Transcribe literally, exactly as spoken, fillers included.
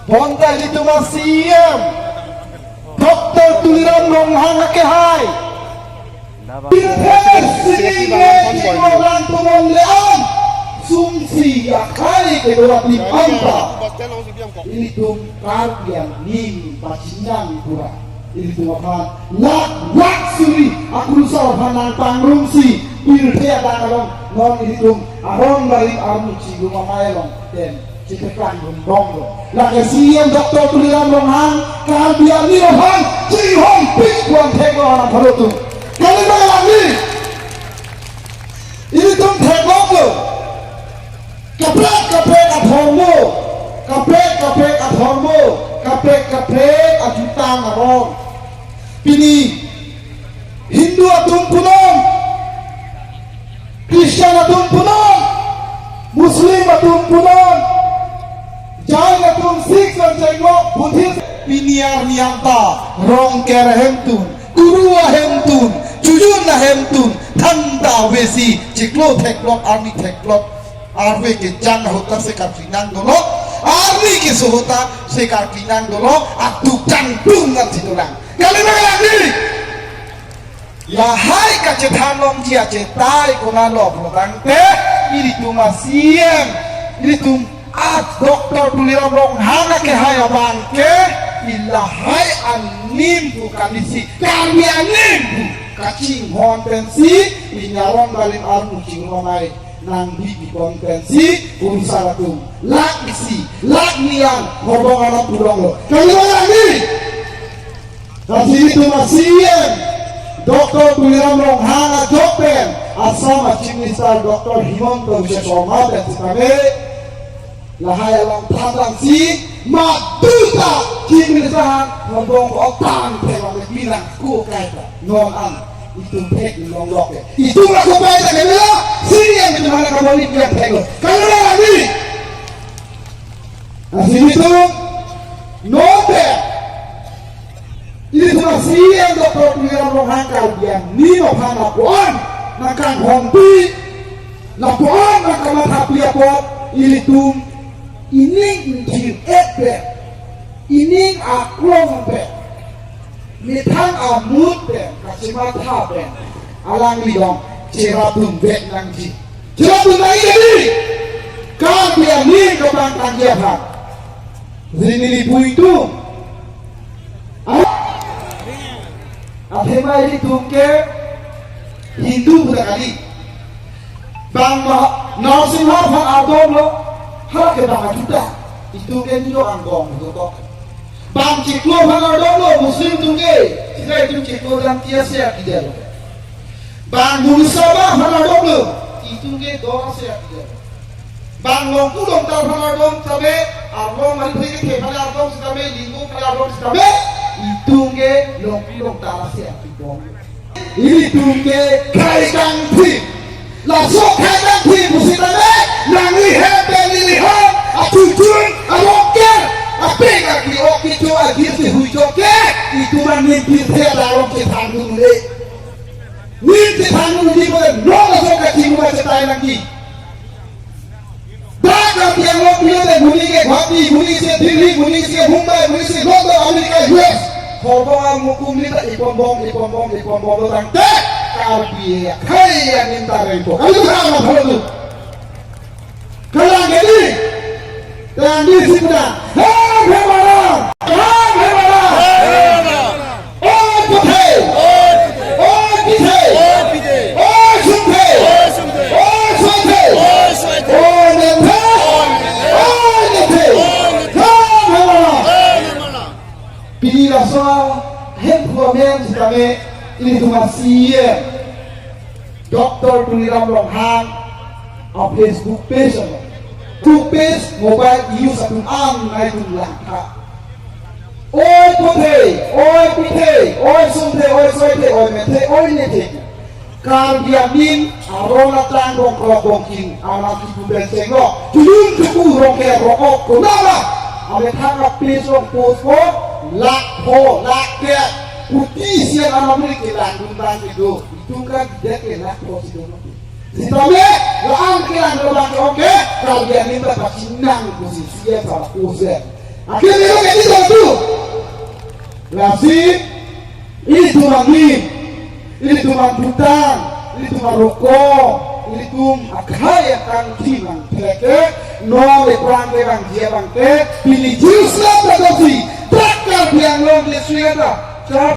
Bonta ilitum a-C E M Doctor Tuliram Ronghang akehai pirthe sining le chingvai lang tumon le-an sumsi akhai kedo adim anta ilitum Karbi aning pachinang pura. Ilitum aphan lak lak suri akurusar aphan nangpangrumsi pirthe adak along non ilitum arong barim armu chingrum amei along pen chithekang rundong lo. Lake C E M Doctor Tuliram Ronghang Karbi aning aphan chinghon pik puan theklo alam pharo atum. Kali bang alam ni ilitum theklonglo. Kaprek kaprek adhormo, kaprek kaprek adhormo, kaprek kaprek ajutang arong. Pini Hindu atum punon, Christian atum punon, Muslim atum punon, Jain atum, Sikh, Jainik, Buddhist, pini arni anta Rongker ahemtun, Kuru ahemtun, Chojun ahemtun thangta avesi chiklo theklok, arni theklok, arve kejang ahut ta se karklinang dolo, arni keso ahut ta se karklinang dolo, atuk changtung ngan si dolang. Kali bang alam ni lahai kachethan longji achetai konatlo pulotangte, ilitum a-C E M, ilitum a-Doctor Tuliram Ronghang akehai abang ke, lahai anim pu kalisi Karbi anim pu kachinghon pensi, pini arong barim armu chingrum amei nangbi pipon pensi, kurusar atum lak isi, lak ni an, horbong alam pulonglo. Kali bang alam ni Lasi ilitum a-C E M Doctor Tuliram Ronghang ajok pen Assam a-Chief Minister Doctor Himanta Biswa Sarma pen sitame lahai along thanlang si maduta Chief Minister han horbong ko tang thek lang pinang ko kaita non an itum thek longlok ke. Itum la kopai ta kemela C E M itum hana kamoni piang theklo. Kalau lagi Lasi ilitum non pen ilitum a-C E M Doctor Tuliram Ronghang Karbi aning aphan lapuan nangkanghonpi, lapuan nangkamathapi apot ilitum ining ingjir-et pen, ining aklong pen, methang amut pen, kachematha pen alangli along cherapdun vek nangji. Cherapdun nangji. Karbi aning kepangtangji aphan. Rini lipu itum. Athema ilitum ke Hindu pu ta kali. Bang ma Narsingha aphan ardom lo, hala ke bang ajuta. Itum ke nijo angbong pu tok. Bang chiklo aphan ardom lo, Muslim atum ke, sita itum chiklo dam tiya se akidel. Bang Munisaba aphan ardom lo, itum ke dor se akidel. Bang Longku Longtar aphan ardom sitame, arlong mari phai ke aphan ardom sitame, Lingbu aphan ardom sitame, itum ke Longku Longtar se akidel. Ilitum ke khei kangthim. Laso khei kangthim pusitame nangli hem pen neli hem, achujun, arongker, apek akli ok kicho, agir si huijo ke, itum an nin pirthe adarong chethan dunle. Nin chethan dunle pule non laso kachingma chetai nangji. Dak apiang lo pilo te, monit ke Guwahati, monit ke Delhi, monit ke Mumbai, monit ke London, America, U S. Horbong armu kumli ta ipon bom, ipon bom, ipon bom lo tangte Karbi akhei anim ta rengpo. Kali tu kalang ma phalo tu. Kalang ke ni. Kalang di si puna. Hei, hei, mana? Hei, hei, mana? Oi Puthe! Oi Pithe! Oi Sumthe! Oi Soithe! Oi Nepthe! Oi Nepthe! Oi Nepthe! Pini laso ahemphu amen sitame ilitum a-C E M Doctor Tuliram Ronghang a-Facebook page along. Facebook page mobile use atum an nai tum langtha. Oi Puthe, oi Pithe, oi Sumthe, oi Soithe, oi Nepthe, oi Nepthe. Karbi anim aron atlang bongkrok bongking anak ibu benceng lo. Tulun kepu rongke rokok konaba. Amethang a-page along post ko lakh pho, lakh kep, kuti sian anak muli kelang dun bang kedo. Itum kan dek ke lakh pho si do. Sitame, la-an kelang dun bang ke oke, Karbi anim ta pachinang pusi sian sa post. Akhirnya lo kati satu. Lasi ilitum angni, ilitum angphutan, ilitum aroko, ilitum akhai yang kangji nangthelek ke, non le prang ke bang jia bang ke, pini Jerusalem pada si, tak Karbi Anglong district ada.